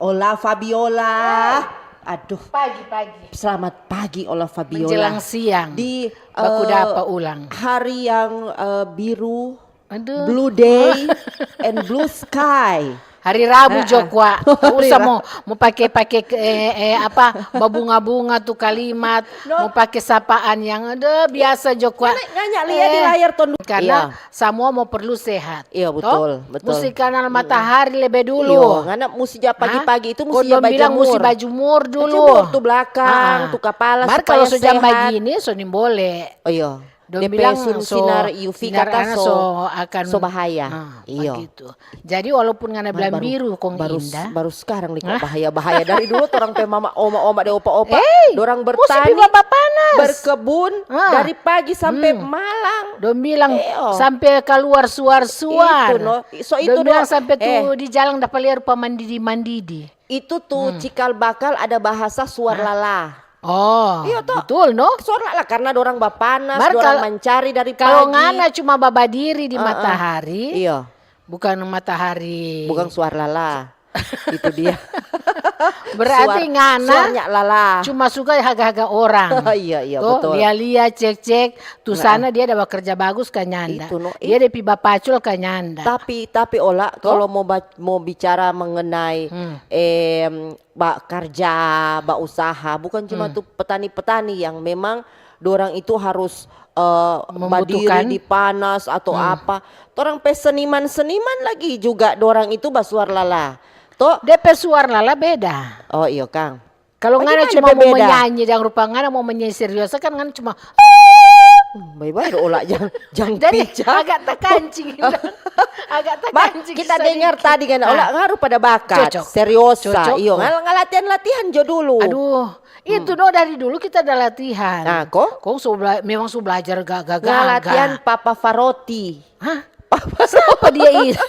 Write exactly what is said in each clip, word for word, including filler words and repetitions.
Ola Fabiola. Aduh, pagi-pagi. Selamat pagi, Ola Fabiola. Menjelang siang. Di, baku eh, dapa ulang. Hari yang, eh, biru, aduh, blue day and blue sky. Hari Rabu jo kwa. Hari Rabu. Usah mo, mo pake-pake ke, eh, eh, apa, babunga-bunga tu kalimat, no, mo pake sapaan yang, aduh, biasa jo kwa. Ngana, ngana lia di layar, Ton. Karena iya, samua mo perlu sehat. Iya, to? Betul, betul. Musti kanal matahari lebe dulu. Iyo, ngana musti ja pagi-pagi itu musti ja bajemur. Musti bajumur dulu. Bajumur tu belakang, tu kapala supaya sehat. Mar kalo so jam bagini, so nimbole. Oh, iyo. Dong bilang sun, so, sinar U V sinar kata ana so, so akan, so bahaya. Ah, iyo. Bagitu. Jadi walaupun ngana bilang biru kong indah. Baru sekarang nih kok bahaya-bahaya. Dari dulu torang pe mama, oma-oma, de opa-opa, dorang bertani, berkebun dari pagi sampe malam. Dong bilang sampe kaluar suar-suar. Itu no. So itu dong bilang sampe tu di jalang dapa lia rupa mandidi-mandidi. Itu tu cikal bakal ada bahasa suar lala. Oh, iyo to? Betul, no? Suar lala karena dorang bapanas, dorang mancari dari pagi. Kalo ngana cuma babadiri di matahari, iyo. Bukan matahari. Bukan suar lala. Itu dia. Berarti ngana suarnya lala. Cuma suka haga-haga orang. Iya, iya, betul. Lia-lia, cek-cek. Tu sana dia ada bakerja bagus ka nyanda. Itu, no. Dia ada pi bapacul ka nyanda. Tapi, tapi Ola, kalo mo ba-, mo bicara mengenai, em, ba-, karja, bausaha, bukan cuma tu petani-petani yang memang dorang itu harus, eh, badiri di panas atau apa. Torang pe seniman-seniman lagi juga dorang itu basuar lala. To? De pe suar lala beda. Oh, iyo, kang. Kalo ngana cuma mo menyanyi, dang rupa ngana mo menyanyi seriosa, kan ngana cuma Hmm, bae-bae do Ola, jang, jang pica. Jadi, agak takancing. Agak takancing sedikit. Kita dengar tadi kan, Ola ngaru pada bakat. Cocok. Seriosa. Cocok. Iyo, ngal-, ngalatihan-latihan jo dulu. Aduh, itu no dari dulu kita ada latihan. Nah, ko? Kong so bela-, memang so belajar gaga-gaga. Ngalatihan Papa Faroti. Hah? Sapa dia itu?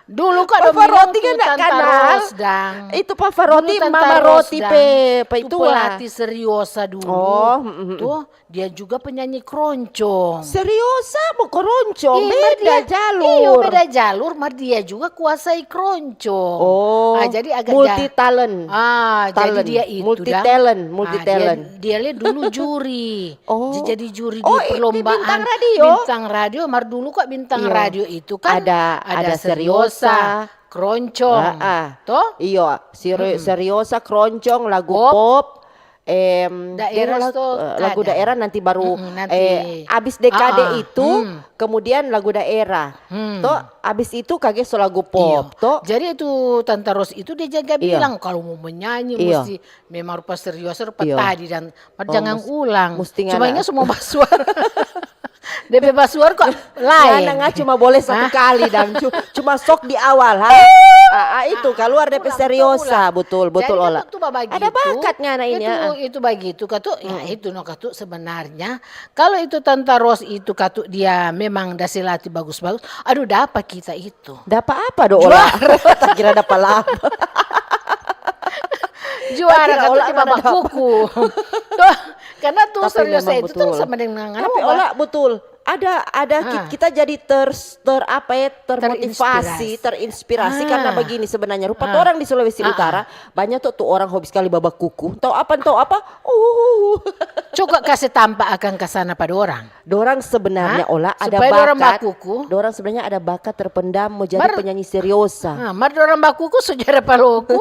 Dulu kok dong bilang tu Tanta Ros, dang. Itu Papa Roti, Mama Roti pe, pe itu pelatih seriosa dulu. Oh, mm, mm, mm. Tuh, dia juga penyanyi keroncong. Seriosa, mo keroncong? Beda jalur. Iyo, beda jalur, mar dia juga kuasai keroncong. Oh, ah, jadi agak multi talent. Ah, jadi dia itu, multi talent, multi talent. Dia, dia le dulu juri. Oh. J-, jadi juri di perlombaan Bintang Radio. Bintang Radio, mar dulu kok Bintang Radio itu kan ada, ada seriosa, keroncong. Toh? Iyo, seriosa, keroncong, lagu pop, em, daerah, lagu daerah nanti baru, eh, abis dekade itu, kemudian lagu daerah. Toh, abis itu kage so lagu pop, toh? Jadi itu Tanta Ros itu dia jaga bilang, kalau mau menyanyi mesti memang rupa serius, rupa tadi dan jangan ulang. Cuma ingat semua basuar. Depe basuar kok lain. Ngana cuma boleh satu kali dan cu-, cuma sok di awal, ha. Ah, ah, itu keluar depe seriosa, betul, betul, Ola. Ada bakat ngana ini, itu, ah. Itu bagitu, katu, ya, itu no, katu, sebenarnya, kalau itu Tanta Ros itu, katu, dia memang da se latih bagus-bagus, aduh, dapa kita itu. Dapa apa do, Ola? Juara. Tak kira dapa lapa. Juara, katu, Ola, di baba kuku. Tuh, karena tuh serius itu tuh sama dengan. Tapi Ola, betul. Ada, ada kita jadi ter-, ter-, apa ya, termotivasi, terinspirasi karena begini sebenarnya. Rupa torang di Sulawesi Utara, banyak tuh, tuh orang hobi sekali baba kuku. Tau apa, tau apa? Uh. Coba kase tampa akang ka sana pa dorang. Dorang sebenarnya, Ola, ada bakat. Dorang sebenarnya ada bakat terpendam mau jadi penyanyi seriosa. Mar dorang bakuku so jara paloku,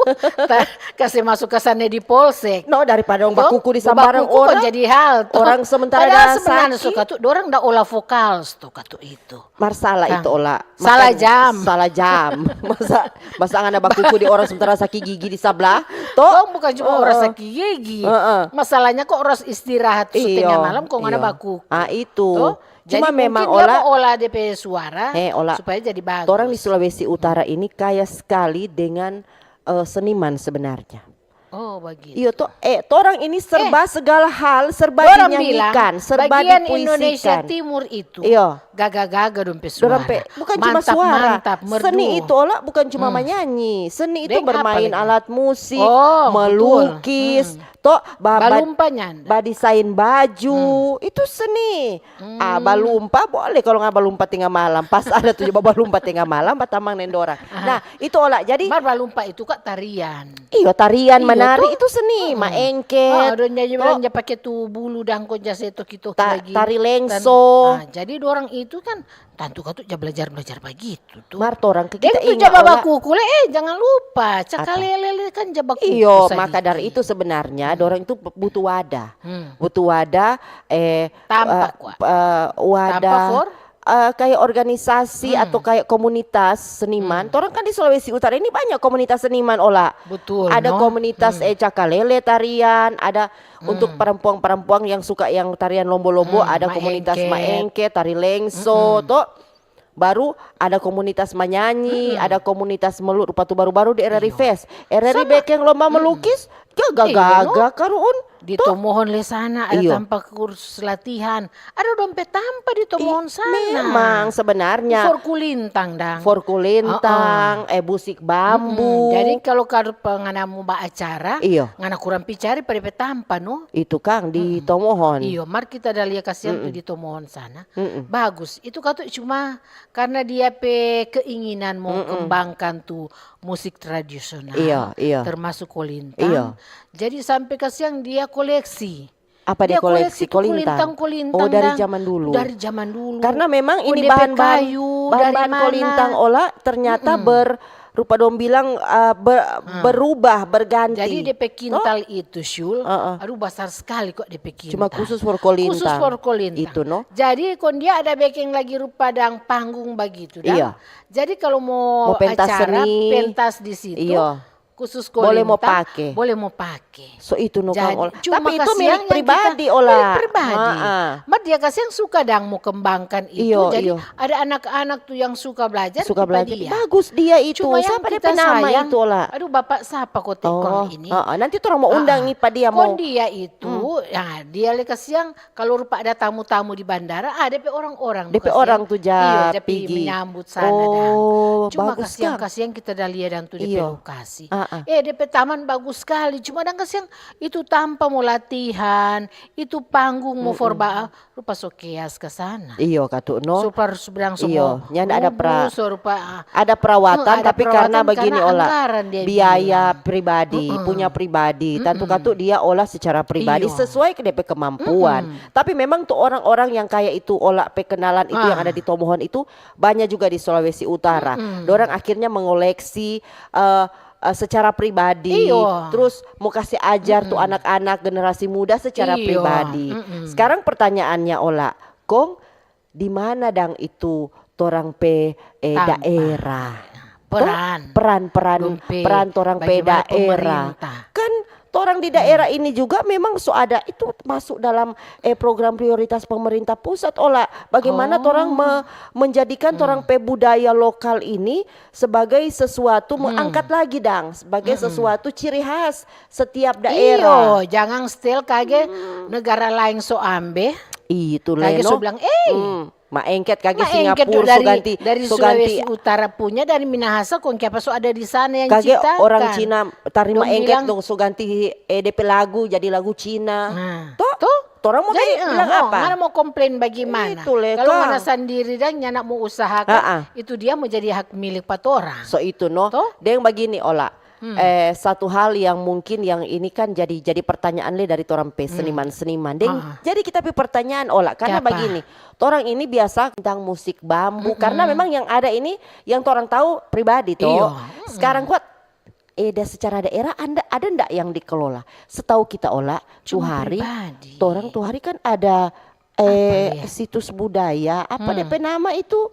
kase maso ka sana di polsek. No, daripada dong bakuku di sambarang orang. Jadi hal to. Orang sementara. Padahal sebenarnya so katu, dorang da olah vokal tu katu itu. Mar salah itu, Ola. Salah jam. Salah jam. Masa, masa ngana bakuku di orang sementara saki gigi di sablah? To? Kong bukan cuma orang saki gigi. Masalahnya kok orang istirahat setengah malam, kong ngana bakuku. Ah, itu. Cuma memang, Ola, mau olah depe suara supaya jadi bagus. Torang di Sulawesi Utara ini kaya skali dengan, eh, seniman sebenarnya. Oh, bagitu. Iyo, to, eh, torang ini serba segala hal, serba dinyanyikan, serba dipuisikan. Bagian Indonesia Timur itu gaga-gaga dong pe suara. Bukan cuma suara. Mantap, mantap, merdu. Seni itu, Ola, bukan cuma manyanyi. Seni itu bermain alat musik, melukis, To, ba, ba, balumpa nyanda. Badesain baju, hmm, itu seni. Ah, hmm, balumpa boleh kalau nggak balumpa tengah malam. Pas ada tuh coba balumpa tengah malam, batamang deng dorang. Aha. Nah, itu Ola. Jadi mar balumpa itu kak tarian. Iyo, tarian, iyo, menari to? Itu seni, mm-mm. Maengket. Ah, ada nyanyi to. Belanja pakai tu bulu dangko jase toki-toki ta-, lagi. Tari lengso. Ah, jadi dorang itu kan tantu katu ja belajar-belajar bagitu tu. Mar torang ke deng kita tu ingat jaba ola. Bakukule, eh, jangan lupa, apa? Cakalele kan jaba kuku. Iyo, sadiki. Maka dari itu sebenarnya, hmm, dorang itu butuh wadah. Hmm. Butuh wadah, eh, tampa eh, kwa. Eh, wadah. Tampa for? Eh, kayak organisasi, hmm, atau kayak komunitas seniman. Hmm. Torang kan di Sulawesi Utara ini banyak komunitas seniman, Ola. Betul, ada no? Komunitas, hmm, eh, cakalele tarian, ada untuk hmm, perempuan-perempuan yang suka yang tarian lombo-lombo, hmm, ada komunitas maengket, tari lengso, mm-mm, to. Baru ada komunitas manyanyi, mm-mm, ada komunitas melu-, rupa tu baru-baru di R R I, iyo, Fest. R R I sama. Bekeng lomba, mm-mm, melukis, gaga-gaga, iyo, no? Karuun. Di to. Tomohon le sana ada, iyo, tampa kursus latihan. Ada dong pe tampa di Tomohon sana. Memang sebenarnya. For Kulintang, dang. For Kulintang, uh-uh, eh, Busik Bambu. Mm-mm. Jadi kalau kadu pa ngana mo ba acara, iyo, ngana kurang pi cari pa depe tampa, no? Itu kang di, mm-mm, Tomohon. Iyo, mar kita da lia kasiang tu, mm-mm, di Tomohon sana. Mm-mm. Bagus. Itu katu cuma karena dia pe keinginan mo, mm-mm, kembangkan tu musik tradisional, iyo, iyo, termasuk Kolintang. Iyo. Jadi sampe kasiang dia koleksi. Apa dia koleksi? Dia koleksi tu Kolintang. Kolintang, Kolintang, oh, dari dang. Zaman dulu. Dari zaman dulu. Karena memang ini bahan-bahan, kayu, bahan-bahan dari mana? Kolintang ola ternyata, mm-mm, ber-, rupa dong bilang, eh, ber-, hmm, berubah, berganti. Jadi depe kintal itu, Syul, heeh, aduh, basar skali kok depe kintal. Cuma khusus for Kolintang. Khusus for Kolintang. Itu, no? Jadi, kong dia ada beking lagi rupa dang panggung bagitu, dang. Iya. Jadi, kalu mo acara pentas di situ, iya, khusus Kolintang, boleh mo pake. Boleh mo pake. So itu no kang ola. Jadi, cuma tapi itu milik pribadi ola. Milik pribadi. Ha-ha. Mar dia kasiang suka dang mo kembangkan itu. Iyo, jadi iyo. Ada anak-anak tu yang suka belajar, suka belajar. Bagus dia itu. Cuma yang sapa dia pe nama itu ola? Aduh, bapak sapa kote kong ini? Oh, ha-ha. Nanti torang mo undang ni pa dia mo. Kong dia itu, ya, dia le kasiang Kalu rupa ada tamu-tamu di bandara, ah, depe orang-orang, depe orang tu ja pigi. Iyo, ja pigi menyambut sana dang. Oh, bagus kang. Cuma kasiang-kasiang kita da lia dang tu depe lokasi. Ah, ah. Eh, depe taman bagus skali. Cuma dang kasiang itu tampa mo latihan, itu panggung mo forba, rupa so keas ka sana. Iyo, katu no. So par-, so bilang so mo rubuh, so rupa, ah. Ada perawatan, tapi karena begini ola, biaya pribadi, punya pribadi. Tantu katu dia ola secara pribadi sesuai ke depe kemampuan. Tapi memang tu orang-orang yang kaya itu, ola pe kenalan itu yang ada di Tomohon itu banya juga di Sulawesi Utara. Dorang akhirnya mengoleksi, eh, eh, secara pribadi, terus mo kase ajar tu anak-anak generasi muda secara pribadi. Skarang pertanyaannya ola, kong di mana dang itu torang pe, eh, daerah? Peran. Peran, peran, peran torang pe daerah. Kan torang di daerah ini juga memang so ada itu masuk dalam, eh, program prioritas pemerintah pusat, ola. Bagaimana torang me-, menjadikan torang pe budaya lokal ini sebagai sesuatu, mengangkat lagi dang, sebagai sesuatu ciri khas setiap daerah. Iyo, jangan stel kage negara laeng so ambe. Itu le no. Kage so bilang, eh, maengket kage Singapura so ganti, dari Sulawesi Utara punya, dari Minahasa, kong kiapa so ada di sana yang ciptakan. Kage orang Cina tari maengket dong so ganti, eh, depe lagu jadi lagu Cina. Nah, to? Torang mo bilang apa? Ngana mo komplain bagimana? Itu le kang. Kalu ngana sandiri dang nyanda mo usahakan, itu dia mo jadi hak milik pa torang. So itu no. Deng bagini ola. Eh, satu hal yang mungkin yang ini kan jadi, jadi pertanyaan le dari torang pe seniman-seniman. Deng, jadi kita pe pertanyaan ola, karena bagini, torang ini biasa tentang musik bambu, karena memang yang ada ini yang torang tahu pribadi to. Iyo. Sekarang kuat, eh, da secara daerah anda, ada ndak yang dikelola? Setahu kita ola, tu hari, torang tu hari kan ada, eh, situs budaya, apa depe nama itu?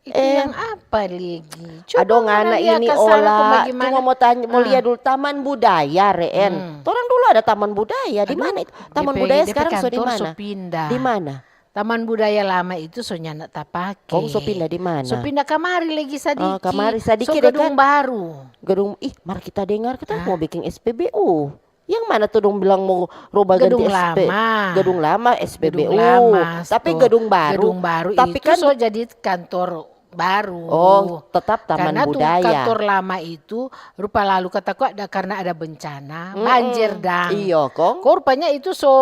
Itu yang apa lagi? Coba ado ngana ini ola, cuma mo tanya, mo lia dulu taman budaya, Reen. Torang dulu ada taman budaya, di mana itu? Taman budaya sekarang so di mana? Di mana? Taman budaya lama itu so nyanda tapake. Kong so pinda di mana? So pinda kamari lagi sadiki. Oh, kamari sadiki dekat gedung baru. Gedung, ih, mar kita dengar kita mo biking S P B U. Yang mana tu dong bilang mo roba ganti S P? Gedung lama. Gedung lama, S P B U. Gedung lama, tapi gedung baru. Gedung baru itu kan so jadi kantor baru. Oh, tetap Taman Budaya. Karena tu kantor lama itu rupa lalu kata kwa ada, karena ada bencana, banjir dang. Iyo, kong. Kong rupanya itu so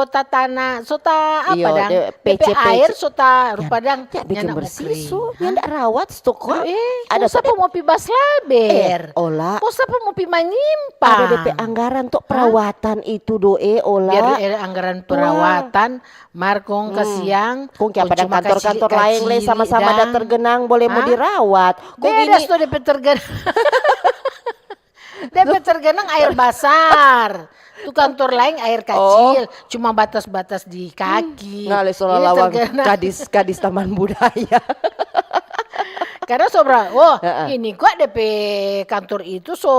tatana, so ta apa dang? Iyo, de-, P C, P C. Air so ta rupa dang. Ya, bikin bersih so. Ya ndak rawat stok kwa. Eh, ada sapa mau pi bas laber? Eh, Ola. Kong sapa mau pi manyimpang? Ada depe anggaran tok perawatan itu do, eh, Ola. Biar ada anggaran perawatan, mar kong kasiang, kong kiapa ada kantor-kantor laeng le sama-sama da tergenang boleh mo dirawat. Kong beda ini sto depe tergenang. Depe tergenang air basar. Tu kantor laeng air kacil, cuma batas-batas di kaki. Nah, le so lawang gadis, gadis Taman Budaya. Karena sobra, oh, ini kwa depe kantor itu so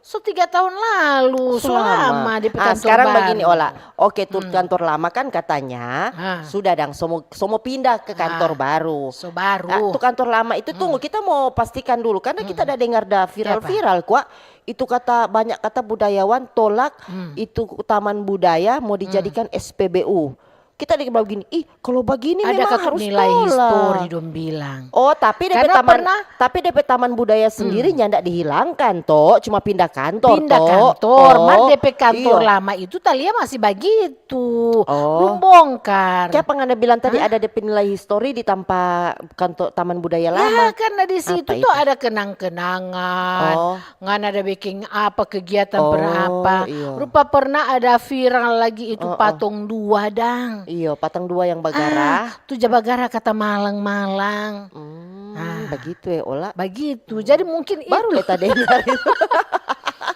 So tiga tahun lalu, so lama depe kantor baru. Ah, sekarang bagini, Ola. Oke, tu kantor lama kan katanya sudah dang, so mo, so mo pindah ke kantor baru. So baru. Ah, tu kantor lama itu tunggu, kita mo pastikan dulu, karena kita ada dengar da viral-viral kwa. Itu kata, banyak kata budayawan tolak itu taman budaya mo dijadikan S P B U. Kita dikira bagini, "Ih, kalau bagini memang harus tolak." Ada katu nilai histori dong bilang. Oh, tapi depe taman, tapi depe taman budaya sendiri nyanda dihilangkan to, cuma pindah kantor to. Pindah kantor, mar depe kantor lama itu talia masih bagitu. Blum bongkar. Kiapa ngana bilang tadi ada depe nilai histori di tampa kantor taman budaya lama? Ya, karena di situ to ada kenang-kenangan. Ngana ada beking apa, kegiatan pernah apa. Rupa pernah ada viral lagi itu patong dua dang. Iyo, patong dua yang bagara. Ah, tu ja bagara kata malang-malang. Hmm, bagitu ya, Ola. Bagitu. Jadi mungkin itu. Baru le tadengar itu.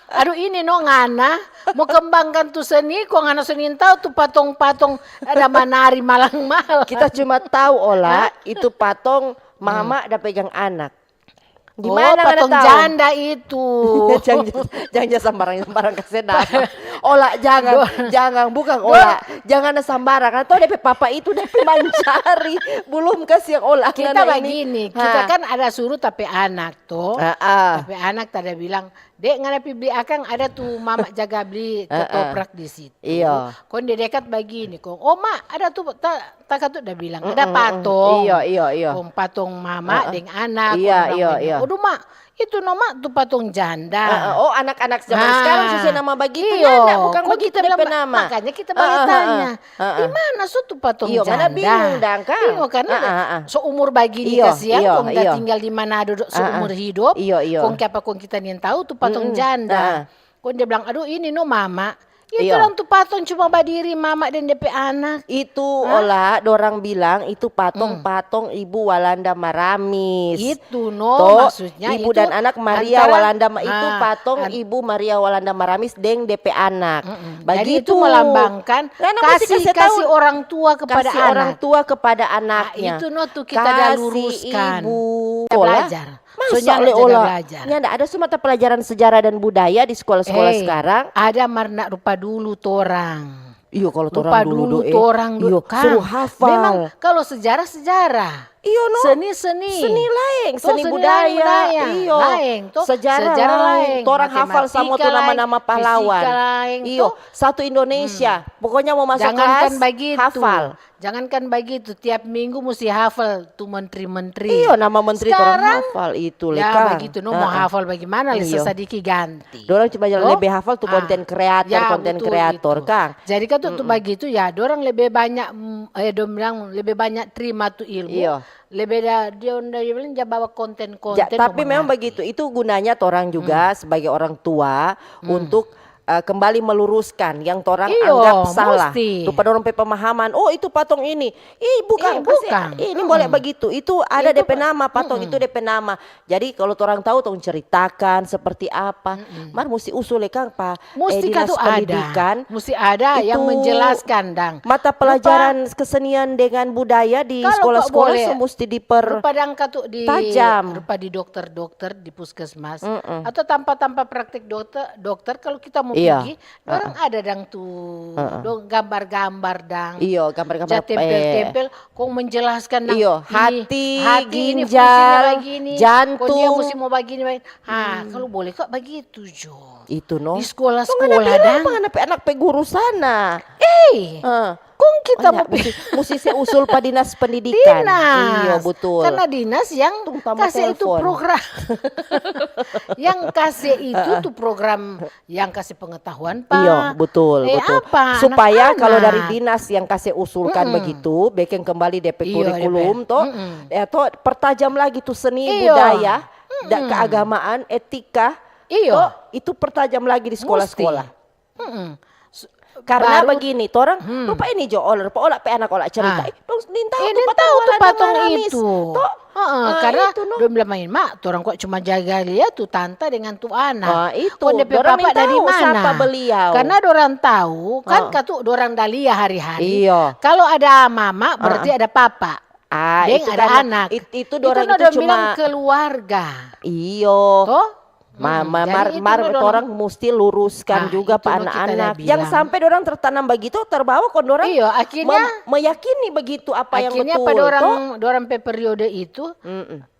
Aduh, ini no ngana mo kembangkan tu seni, kong ngana so nintau tu patong-patong ada manari malang-malang. Kita cuma tahu, Ola, itu patong mama ada pegang anak. Gimana ngana tahu? Oh, patong janda itu. Jang, jang, jang sambarang, sambarang kase nama. Ola, jangan, jangan, bukan Ola. Jangan sambarang. Atau depe papa itu depe mancari. Belum kasiang Ola. Kita bagini, kita kan ada suruh tapi anak to. Tapi anak tada bilang, "Dek, ngana pi bli akang ada tu mama jaga bli ketoprak di situ." Iyo. Kong di dekat bagini, kong, "Oh, Ma, ada tu, ta, ta katu da bilang, ada patong." Iyo, iyo, iyo. Kong patong mama deng anak, iyo, kong bilang iyo, bagini, iyo. "Aduh, Ma, itu no, Ma, tu patong janda." Oh, anak-anak zaman sekarang susi nama bagitu, nyanda, bukan bagitu depe nama. Makanya kita bale tanya, "Di mana so tu patong janda?" Iyo, karena bingung dang, kan? Bingung, karena seumur bagini kasiang, kong da tinggal di Manado seumur hidup, kong kiapa kong kita nintau tu patong janda. Kong dia bilang, "Aduh, ini no mama." Itu dong tu patong cuma badiri mama deng depe anak. Itu Ola, dorang bilang itu patong, patong Ibu Walanda Maramis. Itu no, maksudnya Ibu dan anak Maria Walanda, itu patong Ibu Maria Walanda Maramis deng depe anak. Jadi itu melambangkan kasih, kasih orang tua kepada anak. Kasih orang tua kepada anaknya. Itu no tu kita da luruskan. Ibu. Belajar. Masa le Ola? Nyanda ada so mata pelajaran sejarah dan budaya di sekolah-sekolah sekarang? Ada mar ndak rupa dulu torang. Iyo, kalau torang dulu, torang dulu kan suruh hafal. Memang kalau sejarah, sejarah. Iyo, no. Seni, seni. Seni laeng, seni budaya. Iyo. Laeng, to. Sejarah laeng. Torang hafal sama tu nama-nama pahlawan. Matematika laeng, fisika laeng, to. Iyo, satu Indonesia. Pokoknya mau masuk kelas, hafal. Jangankan bagitu, tiap minggu musti hafal tu menteri-menteri. Iyo, nama menteri torang hafal itu le kang. Sekarang, ya bagitu, no, mau hafal bagaimana le, sesadiki ganti. Dorang cuma jalan lebe hafal tu konten kreator, konten kreator kang. Jadi kan tu, tu bagitu ya, dorang lebe banyak, mm, eh, dong bilang lebe banyak terima tu ilmu. Iyo. Lebe da, dia, dia bilang ja bawa konten-konten. Tapi memang bagitu, itu gunanya torang juga sebagai orang tua untuk eh, kembali meluruskan yang torang anggap salah. Tu pa dorang pe pemahaman, "Oh, itu patong ini." Ih, bukan, ini boleh begitu. Itu ada depe nama, patong itu depe nama. Jadi, kalau torang tahu, tong ceritakan seperti apa. Mar musti usul le kang pa, eh, dinas pendidikan. Musti ada yang menjelaskan dang. Mata pelajaran kesenian dengan budaya di sekolah-sekolah so musti diper-, tajam. Rupa di dokter-dokter, di puskesmas, atau tampa-tampa praktek dokter, dokter, kalau kita mo pigi, dorang ada dang tu, dong gambar-gambar dang. Iyo, gambar-gambar, ja tempel-tempel, kong menjelaskan dang, iyo, ini hati, hati ini fungsinya ginjal, bagini, kong dia jantung. Musti mo bagini, bagini. Ha, kalau boleh kok bagitu jo. Itu, no. Di sekolah-sekolah dang. Kong ada bilang apa, anak pe, anak pe guru sana? Hei, kong kita mo pi musti se usul pa dinas pendidikan. Dinas. Iyo, betul. Karena dinas yang kase itu program. Yang kase itu tu program yang kase pengetahuan pa. Iyo, betul, betul. Supaya kalau dari dinas yang kase usulkan begitu, beking kembali depe kurikulum to, to pertajam lagi tu seni budaya, keagamaan, etika, to itu pertajam lagi di sekolah-sekolah. Karena begini, torang rupa ini jo, ola, rupa ola pe anak ola cerita. Eh, dong nintau tu patong itu. To, karena dong bilang main mak, torang kok cuma jaga lia tu tanta dengan tu anak. Itu. Kong depe papa dari mana? Karena dorang tahu, kan katu dorang da lia hari-hari. Iyo. Kalau ada mama, berarti ada papa. Ah, deng itu ada anak. Itu dorang itu cuma keluarga. Iyo. To? Ma, ma, mar, mar, torang musti luruskan juga pa anak-anak. Jang sampe dorang tertanam bagitu, terbawa kong dorang meyakini begitu apa yang betul. Akhirnya pa dorang, dorang pe periode itu,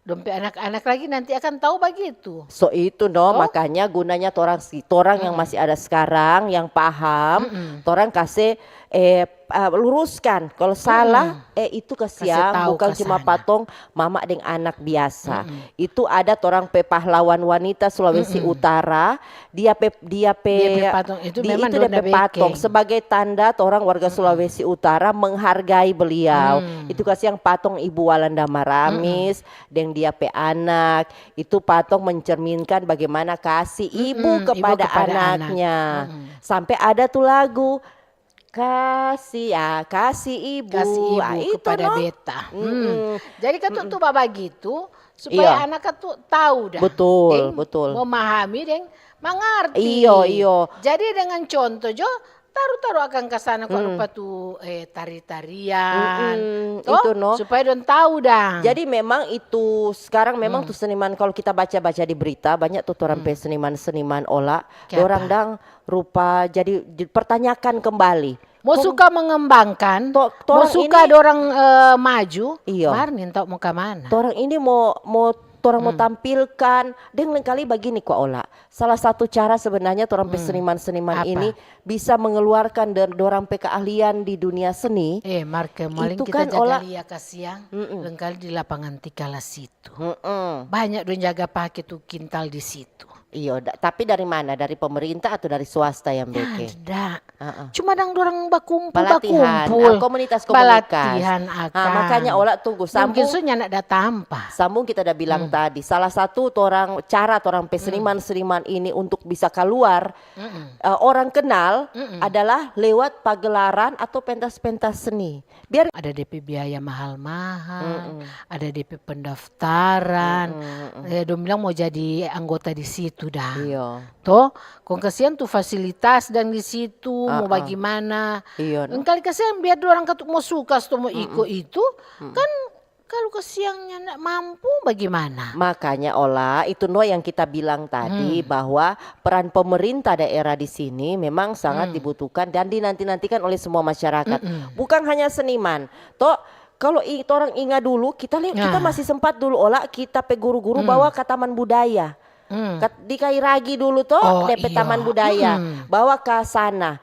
dong pe anak-anak lagi nanti akan tau bagitu. So itu no, makanya gunanya torang si, torang yang masih ada skarang, yang paham, torang kase, eh, ah, luruskan. Kalau salah, eh, itu kasiang, bukan cuma patong mama deng anak biasa. Itu ada torang pe pahlawan wanita Sulawesi Utara, dia pe, dia pe, dia pe patong itu memang dia pe patong sebagai tanda torang warga Sulawesi Utara menghargai beliau. Itu kasiang patong Ibu Walanda Maramis deng dia pe anak. Itu patong mencerminkan bagaimana kasih ibu kepada anaknya. Sampe ada tu lagu, Kasih, ah, kasih ibu. Kasih ibu kepada beta. Jadi katu tu bagitu supaya anak katu tau dah. Betul, betul. Memahami deng mangarti. Iyo, iyo. Jadi dengan contoh jo, taru-taru akang ka sana kong rupa tu, eh, tari-tarian. To, itu no. Supaya dong tau dah. Jadi memang itu sekarang memang tu seniman, kalau kita baca-baca di berita, banyak tu torang pe seniman-seniman ola, dorang dang rupa jadi dipertanyakan kembali. Mo suka mengembangkan, mo suka dorang, eh, maju, mar nintau mo ka mana. Torang ini mo, mo, torang mo tampilkan, deng lengkali bagini kwa ola. Salah satu cara sebenarnya torang pe seniman-seniman ini bisa mengeluarkan dorang pe keahlian di dunia seni. Eh, mar kemarin kita jaga lia kasiang, lengkali di lapangan Tikala situ. Banyak dong jaga pake tu kintal di situ. Iyo, tapi dari mana? Dari pemerintah atau dari swasta yang beking? Ada. Cuma dang dorang bakumpul-bakumpul. Komunitas-komunitas. Balatihan akang. Makanya ola tunggu, sambung. Mungkin so nyanda datang pa. Sambung kita da bilang tadi, salah satu torang, cara torang pe seniman-seniman ini untuk bisa kaluar, eh, orang kenal adalah lewat pagelaran atau pentas-pentas seni. Biar ada depe biaya mahal-mahal, ada depe pendaftaran, eh, dong bilang mo jadi anggota di situ dang. Iyo. To, kong kasiang tu fasilitas dang di situ, mo bagimana. Iyo, no. Kali kasiang biar dorang katu mo suka sto mo iko itu, kan kalu kasiang nyanda mampu bagimana? Makanya ola, itu no yang kita bilang tadi, bahwa peran pemerintah daerah di sini memang sangat dibutuhkan dan dinanti-nantikan oleh semua masyarakat. Bukan hanya seniman. To, kalau i-, torang inga dulu, kita li-, kita masih sempat dulu ola kita pe guru-guru bawa ka taman budaya. Ka, di Kairagi dulu to, depe taman budaya. Bawa ka sana.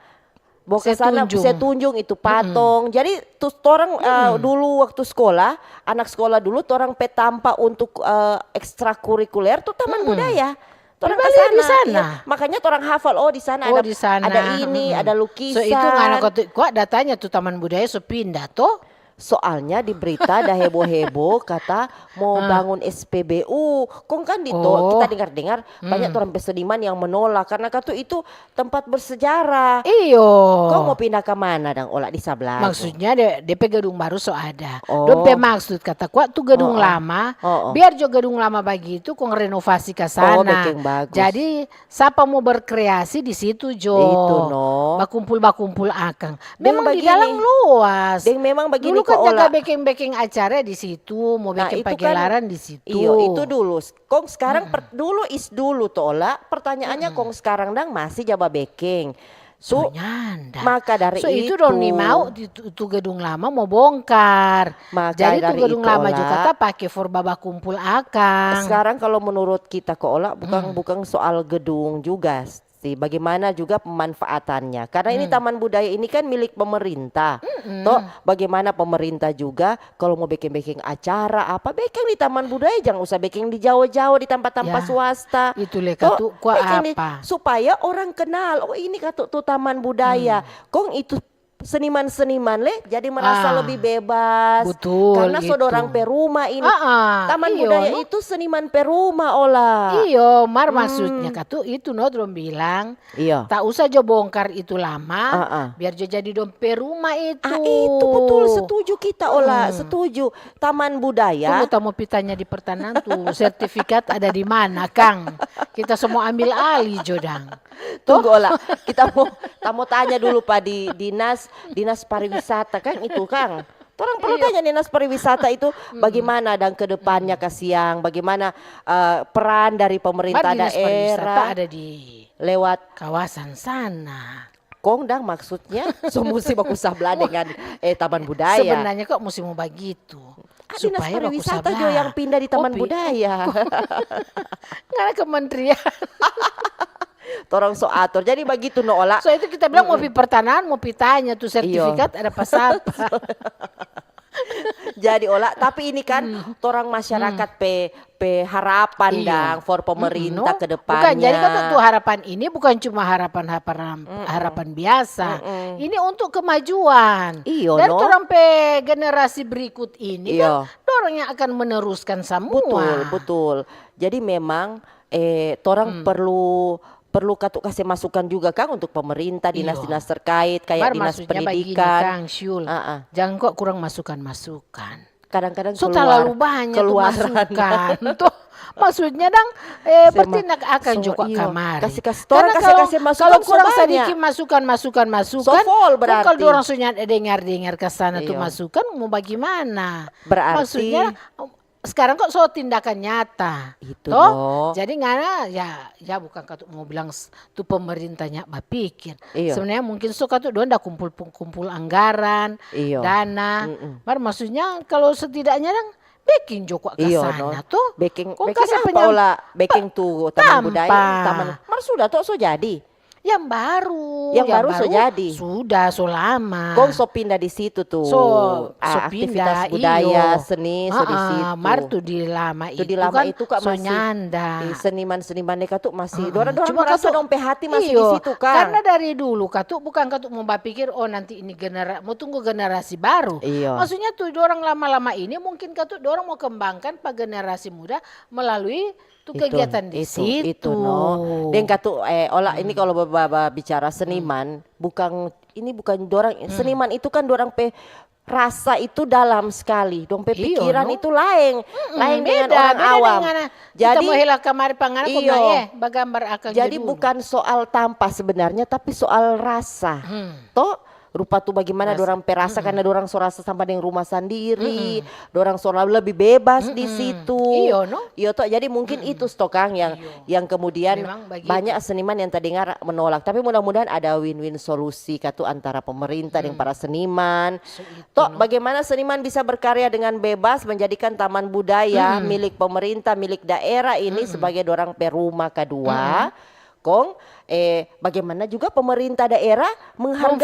Bawa ka sana, se tunjung itu patong. Jadi, tu torang, eh, dulu waktu sekolah, anak sekolah dulu, torang pe tampa untuk, eh, ekstrakurikuler tu taman budaya. Torang ka sana. Iya. Makanya torang hafal, oh, di sana ada, ada ini, ada lukisan. So, itu ngana kwa datanya tu taman budaya so pinda to? Soalnya di berita ada heboh-heboh kata mo bangun S P B U. Kong kan di to, kita dengar-dengar banyak torang pe seniman yang menolak karena katu itu tempat bersejarah. Iyo. Kong mo pinda ka mana dang ola di sabla tu? Maksudnya de, depe gedung baru so ada. Dong pe maksud kata kwa tu gedung lama, biar jo gedung lama bagitu kong renovasi ka sana. Jadi sapa mo berkreasi di situ jo. Itu no. Bakumpul-bakumpul akang. Memang di dalam luas. Deng memang bagini. Dulu kan jaga beking-beking acara di situ, mo beking pagelaran di situ. Iyo, itu dulu. Kong sekarang dulu is dulu to ola. Pertanyaannya kong sekarang dang masih ja babeking. So, nyanda. Maka dari itu. So, itu dong nimau di tu, tu gedung lama mo bongkar. Jadi tu gedung lama juga ta pake for babakumpul akang. Sekarang kalau menurut kita ko ola, bukan, bukan soal gedung juga. pasti. Bagaimana juga pemanfaatannya? Karena ini taman budaya ini kan milik pemerintah. Toh, bagaimana pemerintah juga kalau mau bikin-bikin acara apa, bikin di taman budaya, jangan usah bikin di jauh-jauh di tempat-tempat Ya, swasta. itu le Toh, katu, kwa bikin di, apa? Supaya orang kenal, oh, ini katu tu taman budaya. Kong itu seniman-seniman le jadi merasa Ah, lebih bebas. betul, Karena so itu. Dorang pe rumah ini. Ah, ah, Taman iyo, budaya no? Itu seniman pe rumah, Ola. Iyo, mar maksudnya katu itu no dong bilang, Iya. tak usah jo bongkar itu lama, Ah, ah. biar jo jadi dong pe rumah itu. Ah, itu betul, setuju kita, Ola, setuju. Taman budaya. Tunggu, tamu pitanya di pertanian tu, sertifikat ada di mana, Kang? Kita semua ambil alih jo dang. Tunggu, Ola, kita mau kita mau tanya dulu pa di dinas dinas pariwisata, Kang, itu, Kang. Torang perlu tanya dinas pariwisata itu bagaimana dan ke depannya, kasiang, bagaimana eh, peran dari Mar pemerintah dinas pariwisata daerah ada di lewat kawasan sana. Kong dang, maksudnya so musti baku sabla dengan eh taman budaya. Sebenarnya kok musti mau bagitu. Ah, dinas Supaya baku pariwisata sabla. Jo yang pindah di taman Opi. Budaya. Ngana kementerian. Torang so atur. Jadi bagitu no, Ola. So itu kita bilang mau pi pertanian, mau pi tanya tu sertifikat ada pasapa. Jadi, Ola, tapi ini kan torang masyarakat pe pe harapan Iya. dang for Mm-mm, pemerintah no? ke Bukan, jadi kan depannya. Tu harapan ini bukan cuma harapan harapan harapan biasa. Ini untuk kemajuan. Iyo, Dan no? Orang pe generasi berikut ini Iyo. Kan dorang yang akan meneruskan semua. Betul, betul. Jadi memang eh torang perlu perlu katu kasih masukan juga, Kang, untuk pemerintah, Iyo. Dinas-dinas terkait kayak Mar dinas maksudnya bagini, pendidikan. Kang Syul. Ah, ah. Jangan kok kurang masukan-masukan. Kadang-kadang So keluar, terlalu banyak tu keluaran. Masukan tuh. Maksudnya dang eh Sema- bertindak akan so, juga iyo. Kamari. Kasih, kasih, torang Karena kasih, kalau, kasih masukan kalau so kurang banyak. Sedikit masukan-masukan masukan. So full Kan berarti. Kalau orang sudah dengar-dengar ke sana tu Iyo. Masukan mau bagaimana? Berarti Maksudnya sekarang kok so tindakan nyata. Itu Toh? Loh. Jadi ngana ya ya bukan katu mau bilang s- tu pemerintahnya bapikir. Iyo. Sebenarnya mungkin so katu dong da kumpul kumpul anggaran, Iyo. Dana. Mar maksudnya kalau setidaknya dang beking jo kwa ke Iyo, sana no. Tuh. Beking, Kong beking kasih apa penyam- Ola? Beking tu taman Tampa. Budaya, taman. Mar sudah toh so jadi. Yang baru, Yang baru so jadi. Sudah so lama. Kong so pindah di situ tuh. So, Ah, so aktivitas pindah, budaya, iyo. Seni, so di Ah, ah, situ. Mar tu di lama Tu itu di lama kan itu, Kak, so masih nyanda. Di seniman-seniman deka tu masih Ah, dorang-dorang cuma merasa katu- dong pe hati masih di Iyo, situ, Kang. Karena dari dulu katu bukan katu mau bapikir oh nanti ini genera mau tunggu generasi baru. Iyo. Maksudnya tu dorang lama-lama ini mungkin katu dorang mau kembangkan pa generasi muda melalui tu Itu, kegiatan di itu, situ. Itu, no. Deng katu eh Ola, ini kalau ba- ba- ba- bicara seniman, bukan ini bukan dorang seniman itu kan dorang pe rasa itu dalam sekali, dong pe Iyo, pikiran no? Itu laeng, laeng dengan Beda, orang beda awam. Dengan, Jadi kita mau hela kamari pangana kok iyo. Nggak, eh, bagambar akang Jadi dulu. Bukan soal tampa sebenarnya, tapi soal rasa. Toh rupa tu bagaimana dorang pe rasa karena dorang so rasa sama deng rumah sandiri, dorang so lebih bebas di situ. Iyo, no? Iyo toh, jadi mungkin itu stokang yang yang kemudian Memang bagitu. Banyak seniman yang terdengar menolak. Tapi mudah-mudahan ada win-win solusi katu antara pemerintah dan para seniman. Toh bagaimana seniman bisa berkarya dengan bebas menjadikan taman budaya milik pemerintah, milik daerah ini sebagai dorang pe rumah kedua. Kong eh bagaimana juga pemerintah daerah menghargai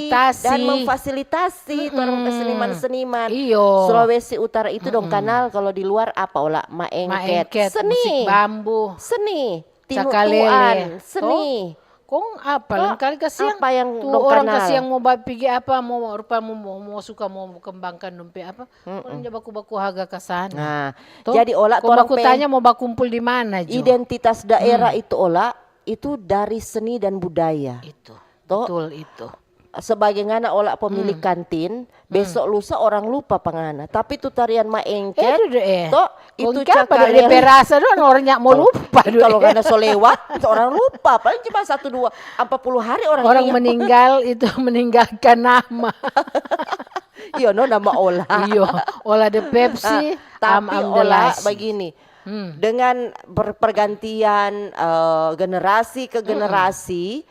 Memfasilitasi. Dan memfasilitasi torang pe seniman-seniman. Iyo. Sulawesi Utara itu dong kanal kalau di luar apa Ola? Maengket. Maengket, Seni. Musik bambu. Seni. Cakalele. Tinutuan. Seni. Kong apa leng kali kasiang? Apa yang Tu dong orang kanal? Kasiang mau bapigi apa, mau rupa mau, mau, mau suka mau kembangkan dong pe apa? Orang ja baku-baku haga ka sana. Nah, Toh? Jadi Ola Kong baku pe tanya mau bakumpul di mana jo? Identitas daerah itu Ola itu dari seni dan budaya. Itu. Toh? Betul itu. Sebagai ngana Ola pemilik kantin, besok lusa orang lupa pa ngana. Tapi tu tarian maengket, Itu deh, eh. Toh itu Kong kiapa dong cakalele. Depe rasa dong orang nyak mau lupa dong. Kalau ngana so lewat, orang lupa. Paling cuma satu dua, empat puluh hari orang Orang ingat. Meninggal itu meninggalkan nama. Iyo no, nama Ola. Iyo, Ola de Pepsi, Ah, tapi am, am de Ola Lasi. Begini, dengan ber- pergantian eh, generasi ke generasi,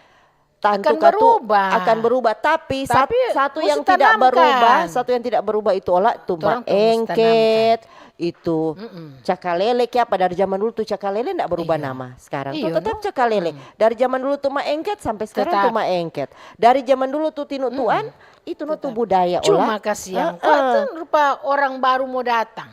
tentu Akan katu berubah. Akan berubah. Tapi, sat- Tapi satu mesti yang tidak tanamkan. Berubah, satu yang tidak berubah itu Ola tu Orang tu mesti maengket, itu cakalele ke apa, dari zaman dulu tu cakalele ndak berubah nama. Sekarang tu tetap cakalele. Dari zaman dulu tu maengket sampai sekarang tu maengket. Dari zaman dulu tu tinu tuan, itu no tu budaya. Cuma kasiang, kok tu rupa orang baru mo datang.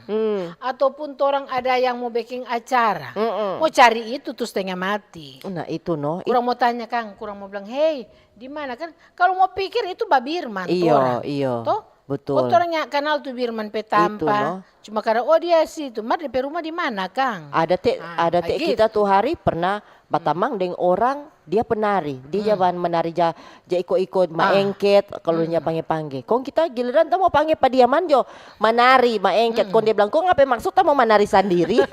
Ataupun torang ada yang mo beking acara. Mo cari itu tu stenga mati. Nah, itu no. Kurang mo tanya kang, kurang mo bilang, "Hei, di mana?" Kan kalu mo pikir itu babirman torang. Iyo, iyo. Toh? Betul. Kong torang nyanda kanal tu birman pe tampa. Cuma karena, "Oh, dia situ." Mar, depe rumah di mana, kang? Ada te, ada te bagitu. Kita tu hari pernah batamang deng orang, dia penari. Dia ja bahan menari ja, ja iko-iko maengket, kalu nya pangge-pangge. Kong kita giliran ta mo pangge pa dia man jo, manari, maengket. Kong dia bilang, "Kong apa maksud ta mo manari sandiri?"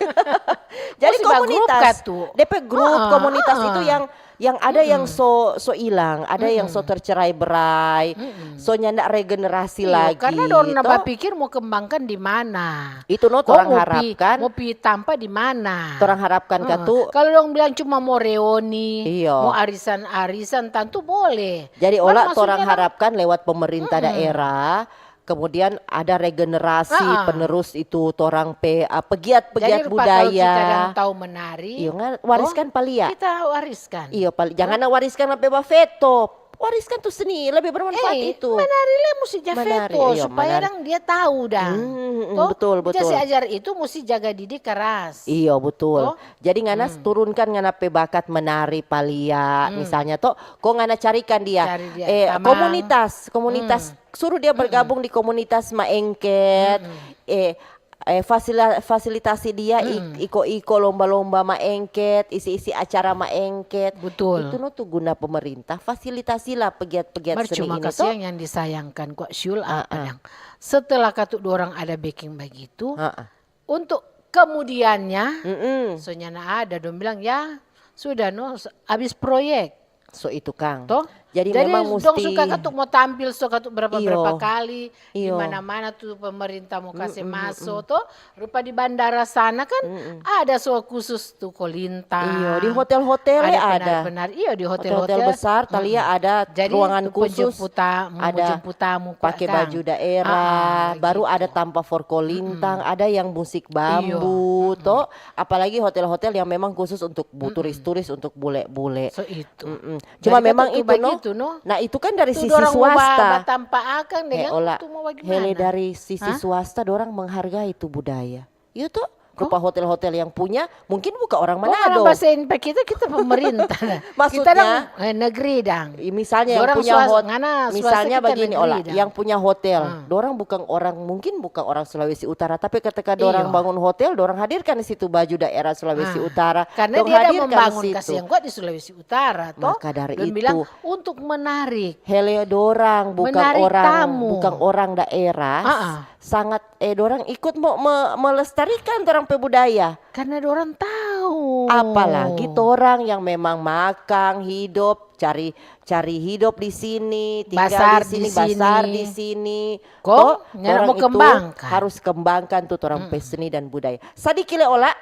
Jadi komunitas, depe grup, komunitas itu yang yang ada yang so, so ilang, ada yang so tercerai berai, so nyanda regenerasi lagi. Karena dorang na bapikir mo kembangkan di mana. Itu no torang harapkan. Mo pi tampa di mana. Torang harapkan katu. Kalau dong bilang cuma mo reoni, mo arisan-arisan, tantu boleh. Jadi ola torang harapkan lewat pemerintah daerah, kemudian ada regenerasi penerus itu torang pe, ah, pegiat-pegiat budaya. Jadi rupa kalau kita yang tahu menari, iyo, wariskan pa lia. Kita wariskan. Iyo, jangan wariskan sampe ba feto. Wariskan tu seni, lebih bermanfaat itu. Menari le musti ja feto, iyo, supaya dang dia tahu dang. Toh? Betul, betul. Jadi si ajar itu musti jaga didik keras. Iyo, betul. Toh? Jadi ngana turunkan ngana pe bakat menari pa lia, misalnya toh, kong ngana carikan dia, eh, komunitas, komunitas suruh dia bergabung di komunitas maengket, eh, eh, fasila-, fasilitasi dia iko-iko lomba-lomba maengket, isi-isi acara maengket. Betul. Itu no tu guna pemerintah, fasilitasilah pegiat-pegiat seni ini to. Mar cuma kasiang yang disayangkan kwa Syul apa yang setelah katu dorang ada beking bagitu, untuk kemudiannya, so nyanda ada, dong bilang, "Ya sudah no, abis proyek." So itu kang. Toh? Jadi memang dong musti suka katu mo tampil, so katu berapa-berapa kali, di mana-mana tu pemerintah mo kase maso, toh. Rupa di bandara sana kan ada so khusus tu Kolintang. Iyo, di hotel-hotel ada. Penari-penari. Iyo, di hotel-hotel besar, talia ada ruangan khusus, ada pake baju daerah, baru ada tampa for Kolintang, ada yang musik bambu, toh. Apalagi hotel-hotel yang memang khusus untuk bu-, turis-turis, untuk bule-bule. So itu. Cuma memang itu, no. Nah, itu kan dari sisi swasta. Hele, dari sisi swasta, dorang menghargai tu budaya. Iyo to, rupa hotel-hotel yang punya, mungkin bukan orang Manado. Orang basein pa kita, kita pemerintah. Maksudnya, kita dang, eh, negeri dang. Misalnya yang punya hotel, misalnya begini, ola, yang punya hotel, dorang bukan orang, mungkin bukan orang Sulawesi Utara, tapi ketika dorang bangun hotel, dorang hadirkan di situ baju daerah Sulawesi Utara. Karena dia ada membangun kasiang kwa di Sulawesi Utara, toh. Maka dari itu, untuk menarik. Hele, dorang bukan orang, bukan orang daerah, sangat, eh, dorang ikut mo-, me-, melestarikan dorang pe budaya. Karena dorang tahu. Apalagi torang yang memang makang, hidop, cari, cari hidop di sini, tinggal di sini, basar di sini. Kong, dorang itu harus kembangkan tu torang pe seni dan budaya. Sadiki le ola,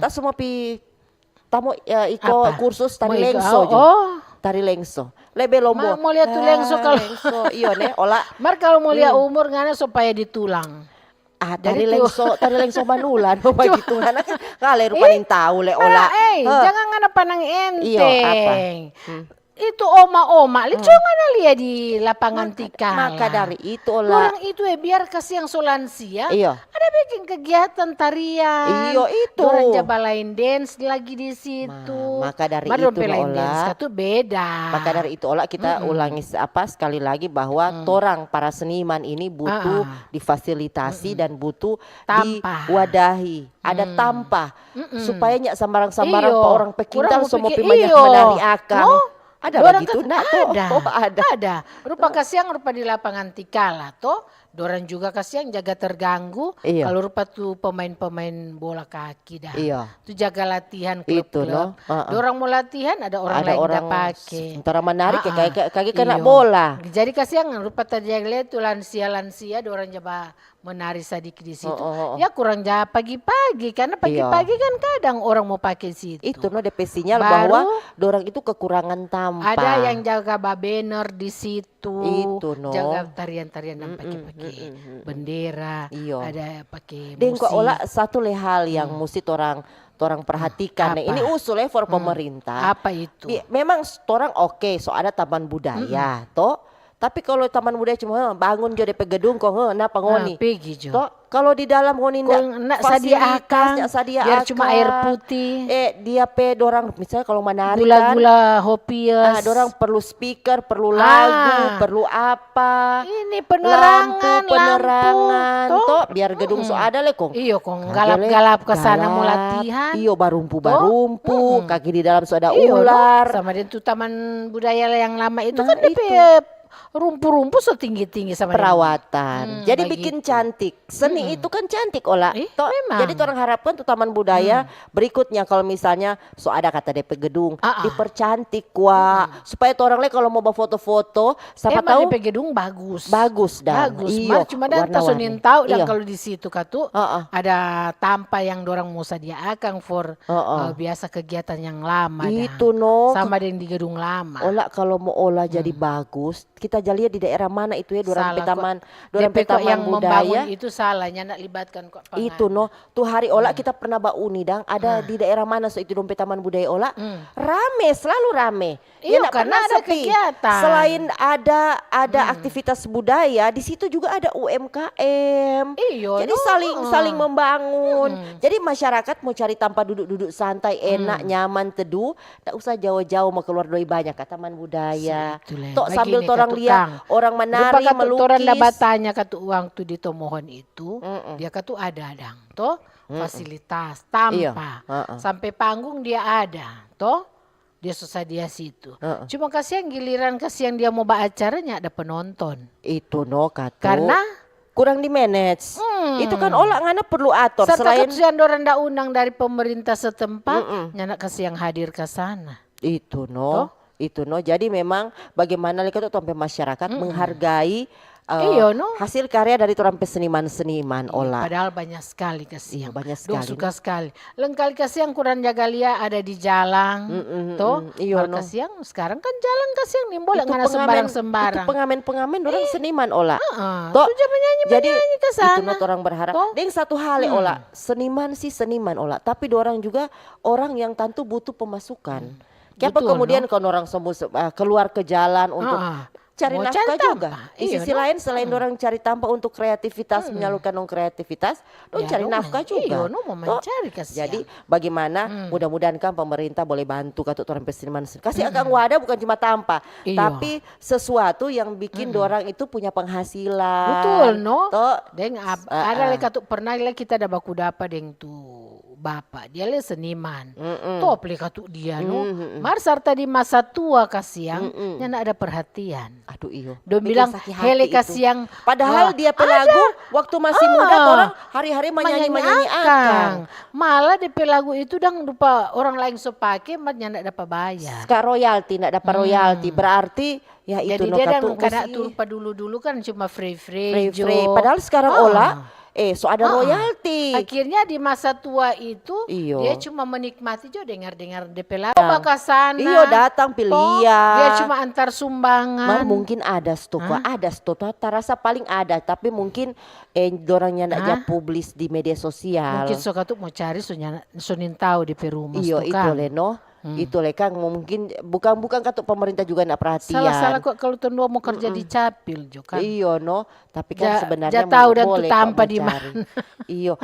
ta so mo pi, ta mo, eh, iko kursus tari lengso jo. Tari lengso. Lebe lombo. Mo lia tu lengso kalau lengso, iyo ne, ola. Mar kalau mo lia umur ngana supaya di tulang. Ah, tari lengso, tari lengso manula no bagitu. Ngana kan ngale rupa nintau le ola. Jangan ngana pandang enteng. Itu oma-oma, le cuma na lia di lapangan tikal. Maka dari itu ola. Dorang itu, eh, biar kasiang so lansia, ada bikin kegiatan tarian. Iyo, itu. Dorang ja ba line dance lagi di situ. Maka dari itu ola. Katu beda. Maka dari itu ola kita ulangi apa, sekali lagi bahwa torang para seniman ini butuh difasilitasi dan butuh diwadahi. Ada tampa. Supaya nya sambarang-sambarang pa orang pe kintal so mo pi manyak manari akang. Ada bagitu ndak to? Ada. Rupa kasiang rupa di lapangan tikal la to. Dorang juga kasiang jaga terganggu. Kalu rupa tu pemain-pemain bola kaki dah. Tu jaga latihan klub-klub. Dorang mo latihan ada orang laeng da pake. Sementara manari kage kena bola. Jadi kasiang rupa terjadi tu lansia-lansia dorang ja ba menari sadiki di situ. Ya kurang ja pagi-pagi, karena pagi-pagi kan kadang orang mo pake situ. Itu no depe sinyal bahwa dorang itu kekurangan tampa. Ada yang jaga babener di situ, itu no, jaga tarian-tarian yang pake-pake. bendera, iyo, ada pake musik. Deng kong Ola, satu le hal yang musti torang, torang perhatikan. Apa? Nah, ini usul ya for pemerintah. Apa itu? Memang torang oke, so ada taman budaya, to. Tapi kalau taman budaya cuma, "Heh, bangun jo depe gedung kong, heh, napa ngoni?" Nah, pigi jo. To, kalau di dalam ngoni nda sadia akang, biar cuma air putih. Eh, dia pe dorang, misalnya kalau manari kan, gula-gula hopias. Ah, dorang perlu speaker, perlu lagu, perlu apa. Ini penerangan, lampu, penerangan, to, biar gedung so ada le kong. Iyo, kong galap-galap ka sana mo latihan. Iyo, barumpu-barumpu, kaki di dalam so ada ular. Sama deng tu taman budaya yang lama itu kan depe rumpu-rumpu so tinggi-tinggi sama deng perawatan. Jadi bikin cantik. Seni itu kan cantik, Ola. To, memang. Jadi torang harapkan tu taman budaya berikutnya kalau misalnya so ada kata depe gedung, dipercantik kwa, supaya torang le kalau mo bafoto-foto, sapa tahu depe gedung bagus. Bagus dang. Bagus. Iyo, mar cuma dang ta so nintau dang kalau di situ katu ada tampa yang dorang mo sadia akang for, eh, biasa kegiatan yang lama dang. Itu no. Sama deng di gedung lama. Ola kalau mo ola jadi bagus, kita ja lia di daerah mana itu ya, dorang pe taman, dorang pe taman budaya. Depe kong yang membangun itu salah, nyanda libatkan kong pangana. Itu no, tu hari Ola kita pernah ba uni dang, ada di daerah mana so itu dong pe taman budaya Ola, rame, selalu rame. Iyo, karena ada kegiatan. Dia nda pernah sepi. Selain ada, ada aktivitas budaya, di situ juga ada U M K M. Iyo, jadi saling, saling membangun. Jadi masyarakat mau cari tampa duduk-duduk santai, enak, nyaman, teduh, tak usah jauh-jauh mo keluar doi banya ka taman budaya. Tok sambil torang lia orang manari, melukis. Torang da batanya katu uang tu di Tomohon itu, dia katu ada dang to fasilitas, tampa. Sampe panggung dia ada to, dia so sadia situ. Cuma kasiang giliran kasiang dia mo baacara nyanda penonton. Itu no katu. Karna kurang di manage. Itu kan Ola ngana perlu ator. Serta selain kasiang dorang da undang dari pemerintah setempat, nyanda kasiang hadir ka sana. Itu no. Itu no. Jadi memang bagaimana lagi tu torang pe masyarakat menghargai, eh, hasil karya dari torang pe seniman-seniman, Ola. Padahal banya skali kasiang. Banya skali. Dong suka skali. Lengkali kasiang kurang jaga lia ada di jalang. To. Iyo no. Kasiang Skarang kan jalan kasiang nimbole ngana sembarang-sembarang. Itu pengamen-pengamen dorang seniman, Ola. To, jadi itu no torang berharap. Deng satu hal le, Ola, seniman sih seniman, Ola, tapi dorang juga orang yang tantu butuh pemasukan. Kiapa kemudian kalo orang so keluar ke jalan untuk cari nafkah juga? Di sisi lain, selain dorang cari tampa untuk kreativitas, menyalurkan dong kreativitas, dong cari nafkah juga. Iyo no, mo mancari kasiang. Jadi bagaimana, mudah-mudahan kan pemerintah boleh bantu katu torang pe seniman. Kasi akang wadah bukan cuma tampa, tapi sesuatu yang bikin dorang itu punya penghasilan. Betul no. Deng ada le katu pernah le kita ada baku dapa deng tu bapa, dia le seniman. Top le katu dia no. Mar sarta di masa tua kasiang, nyanda ada perhatian. Aduh iyo. Dong bilang hele kasiang. Padahal dia pe lagu waktu masih muda, torang hari-hari manyanyi-manyanyi akang. Malah depe lagu itu dang rupa orang laeng so pake, mar nyanda dapa bayar. Ska royalti, nda dapa royalti. Berarti ya itu no katu. Jadi dia dang kada tu rupa dulu-dulu kan cuma free-free jo. Padahal skarang Ola, eh, so ada royalti. Akhirnya di masa tua itu dia cuma menikmati jo dengar-dengar depe lagu. Iyo, datang pi lia. Dia cuma antar sumbangan. Mar mungkin ada sto kwa, ada sto, tarasa paling ada, tapi mungkin, eh, dorang nyanda ja publis di media sosial. Mungkin so katu mo cari, so nintau depe rumah. Iyo, itu le no. Itu le kang, mungkin bukang-bukang katu pemerintah juga nda perhatian. Salah-salah kwa kalu tong dua mo kerja di capil jo kan. Iyo no. Tapi kan sebenarnya ja tau dang tu tampa di mana. Iyo,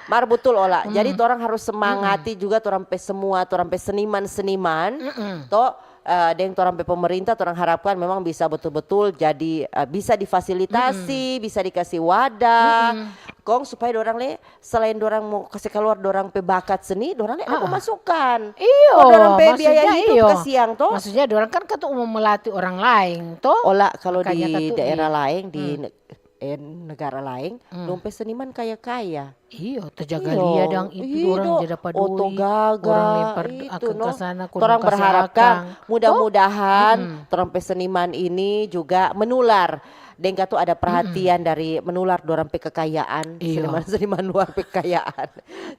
mar butul Ola. Jadi torang harus semangati juga torang pe semua, torang pe seniman-seniman, to, eh, deng torang pe pemerintah, torang harapkan memang bisa betul-betul jadi, eh, bisa difasilitasi, bisa dikasi wadah, kong supaya dorang le selain dorang mo kase kaluar dorang pe bakat seni, dorang le ada pemasukan. Iyo, dorang pe biaya hidup kasiang to. Maksudnya dorang kan katu mo melatih orang laeng to. Ola, kalo di daerah laeng, di eh, negara laeng, dong pe seniman kaya-kaya. Iyo, terjaga lia dang itu, dorang ja dapa doi, oto gaga, orang lempar akang ka sana, torang berharapkan mudah-mudahan torang pe seniman ini juga menular. Deng katu ada perhatian dari menular dorang pe kekayaan, seniman-seniman luar pe kekayaan.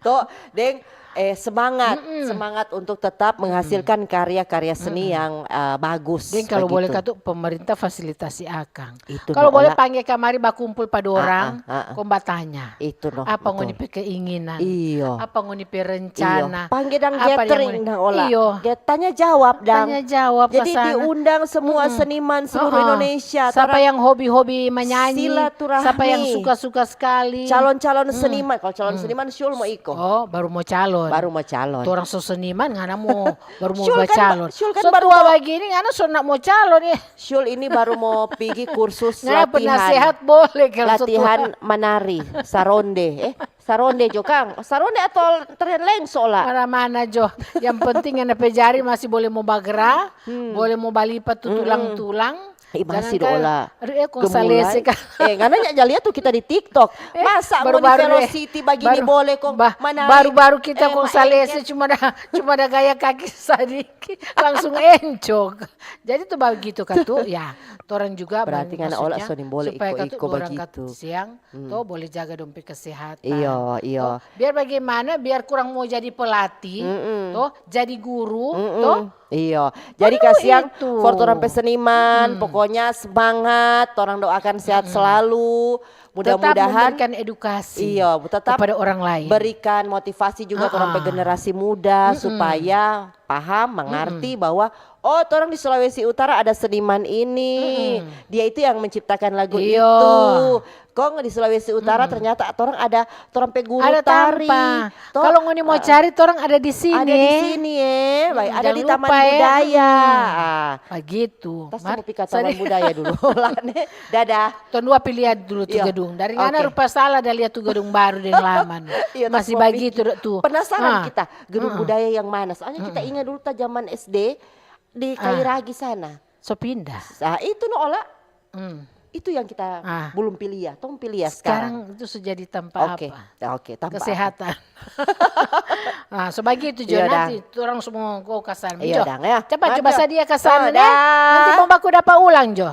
To, deng eh, semangat, semangat untuk tetap menghasilkan karya-karya seni yang, eh, bagus. Deng, kalau boleh katu, pemerintah fasilitasi akang. Kalau boleh, pangge kamari bakumpul pa dorang, kong batanya. Itu no, apa ngoni pe keinginan? Iyo. Apa ngoni pe rencana? Pangge dang gathering dang, Ola. Iyo. Tanya jawab dang. Tanya jawab. Jadi diundang semua seniman seluruh Indonesia. Sapa yang hobi-hobi manyanyi, sapa yang suka-suka skali. Calon-calon seniman. Kalau calon seniman, Syul mo iko. Oh, baru mo calon. Baru mo calon. Torang so seniman, ngana mo baru mo bacalon. Syul kan so tua bagini, ngana so nak mo calon, eh. Syul ini baru mo pigi kursus latihan. Ngana penasehat boleh kalau so tua. Latihan manari, saronde, eh. Saronde jo kang. Saronde atau tarian lengso, Ola? Mana-mana jo. Yang penting ngana pe jari masih boleh mo bagerak, boleh mo balipat tu tulang-tulang. Ih, masih do, Ola. Aduh, eh, kong salese kan. Eh, ngana nyak ja lia tu kita di TikTok. Masa ngoni Velocity bagini boleh kong manari? Baru-baru kita kong salese cuma ada, cuma ada gaya kaki sadiki, langsung encok. Jadi tu bagitu katu, ya, torang juga berarti ngana, Ola, maksudnya so nimbole supaya katu iko-iko orang bagitu. Katu siang, to boleh jaga dong pe kesehatan. Iyo, iyo. To, biar bagaimana, biar kurang mau jadi pelatih, to, jadi guru, to. Iyo. Jadi kasiang for torang pe seniman, pokoknya semangat, torang doakan sehat selalu. Mudah-mudahan memberikan edukasi, iyo, tetap kepada orang lain, berikan motivasi juga torang pe generasi muda supaya paham, mengerti bahwa, oh, torang di Sulawesi Utara ada seniman ini. Dia itu yang menciptakan lagu itu. Kong di Sulawesi Utara ternyata torang ada torang pe guru tari. Kalau ngoni mo cari, torang ada di sini. Ada di sini, eh. Baik, ada di Taman Budaya. Bagitu. Tas mo pi ka Taman Budaya dulu. Dadah. Tong dua pi lia dulu tu gedung. Dari ngana rupa salah da lia tu gedung baru deng lama. Masih bagitu tu. Penasaran kita, gedung budaya yang mana? Soalnya kita ingat dulu ta zaman S D di Kairagi sana. So pindah. Itu no, Ola. Itu yang kita belum pi lia, tong pi lia sekarang. Sekarang itu so jadi tampa apa? Oke, tampa apa? Kesehatan. Ah, so bagitu jo, nanti torang semua go ka sana. Iyo dang, ya. Cepat coba sadia ka sana, ya. Nanti mo baku dapa ulang jo.